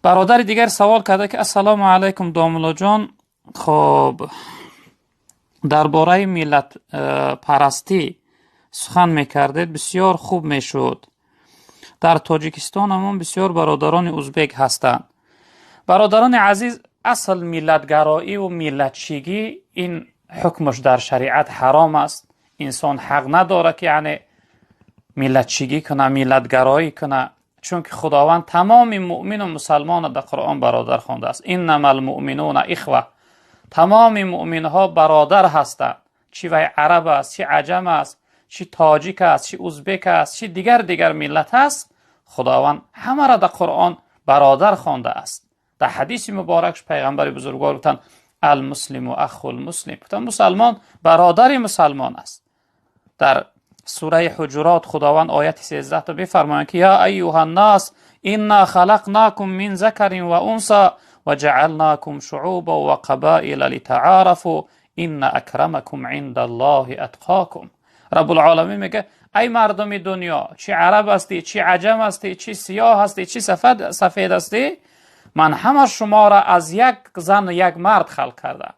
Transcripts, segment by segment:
Бародари дигар савол карда ки: «Ассалому алайкум, домуллоҷон, хоб, дар бораи миллатпарастӣ сухан мекардед, бисёр хуб мешуд. Дар Тоҷикистонамон бисёр бародарони узбек ҳастанд». Бародарони азиз, асл миллатгароиву миллатчигӣ ин ҳукмаш дар шариат ҳаром аст. Инсон ҳақ надорад, ки яъне миллатчигӣ куна, миллатгароӣ куна, чунки Худованд тамоми муъмину мусалмонро дар Қуръон бародар хондааст: «Иннама лмуъминуна ихва». Тамоми муъминҳо бародар ҳастанд, чӣ вай араб аст, чӣ аҷам аст, чӣ тоҷик аст, чӣ узбек аст, чӣ дигар миллат аст. Худованд ҳамаро дар Қуръон бародар хондааст. Дар ҳадиси муборакш пайғамбари бузургвор гуфтанд: «Алмуслиму ахулмуслим». Гуфтанд, мусалмон бародари мусалмон аст. Дар сураи Ҳуҷурот Худованд ояти 13 бифармоянд ки: «Я айюҳа ннас, инна халақнакум мин закарин ва унса ва ҷаалнакум шуъуба ва қабаила литаарафу, инна акрамакум инда Аллоҳи атқокум». Раббулоламин мегӯяд: «Ай мардуми дунё, чӣ араб ҳастӣ, чӣ аҷам ҳастӣ, чӣ сиёҳ ҳастӣ, чӣ сафед ҳастӣ, ман ҳама шуморо аз як зану як мард халқ кардам,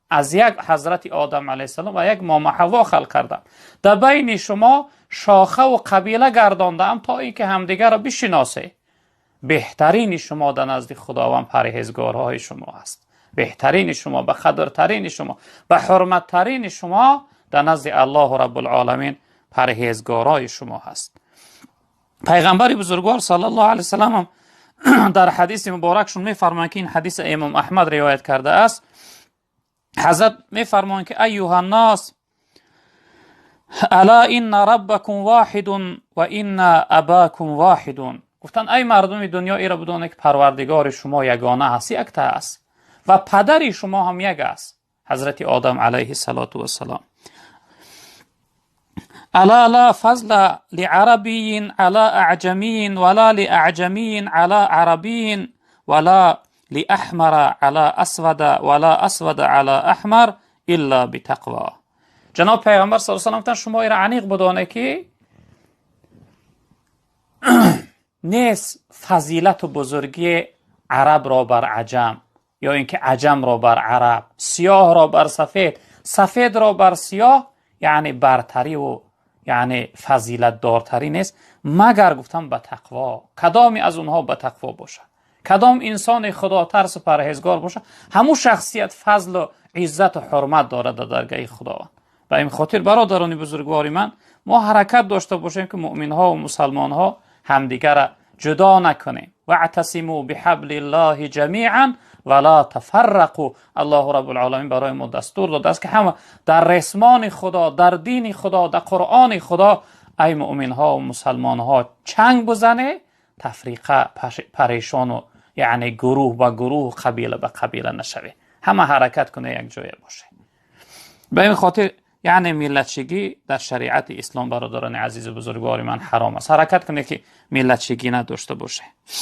аз як ҳазрати Одам алайҳиссалом ва як мома Ҳаво халқ кардам, дар байни шумо шохаву қабила гардондаам, то ин ки ҳамдигарро бишиносед. Беҳтарини шумо дар назди Худованд парҳезгорҳои шумо аст. Беҳтарини шумо, ба қадртарини шумо, ба ҳурматтарини шумо дар назди Аллоҳу Раббулоламин парҳезгорои шумо ҳаст». Пайғамбари бузургвор саллаллоҳу алайҳи васаллам дар ҳадиси муборакшон мефармоянд, ки ин ҳадиса имом Аҳмад ривоят кардааст. Ҳазрат мефармоянд ки: «Айюҳа ннос, ала инна раббакум воҳидун ва инна абакум воҳидун». Гуфтанд: «Ай мардуми дунё, иро бидонед, ки Парвардигори шумо ягона аст, якта аст ва падари шумо ҳам як аст, ҳазрати Одам алайҳи салоту вассалом. Ала ла фазла лиарабиин ала аъҷамиин, вала лиаъҷамиин ала арабиин, вала лиаҳмара ала асвада, вала асвада ала аҳмар, илла битақво». Ҷаноб пайғамбар саллаллоҳу алайҳи васаллам гуфтанд: «Шумо иро аниқ бидонед, ки нест фазилату бузургии арабро бар аҷам ё ин ки аҷамро бар араб, сиёҳро бар сафед, сафедро бар сиёҳ, яъне бартариву яъне фазилатдортарӣ нест, магар», гуфтам, «ба тақво. Кадоме аз онҳо ба тақво бошад, кадом инсони худотарсу парҳезгор бошад, ҳамун шахсият фазлу иззату ҳурмат дорад дар даргаҳи Худованд». Ба ин хотир, бародарони бузургвори ман, мо ҳаракат дошта бошем, ки муъминҳо ва мусалмонҳо ҳамдигарра ҷудо накунем. Ваътасиму биҳаблиллоҳи ҷамиан ва ла тафаррақу. Аллоҳу Раббулоламин барои мо дастур додааст, ки ҳама дар ресмони Худо, дар дини Худо, дар Қуръони Худо, ай муъминҳо ва мусалмонҳо, чанг бизане, тафриқа, парешону яъне гурӯҳ ба гурӯҳ, қабила ба қабила нашавед, ҳама ҳаракат куне, як ҷоя боше. Ба ин хотир, яъне миллатчигӣ дар шариати ислом, бародарони азизу бузургвори ман, ҳаром аст. Ҳаракат кунед, ки миллатчигӣ надошта боше.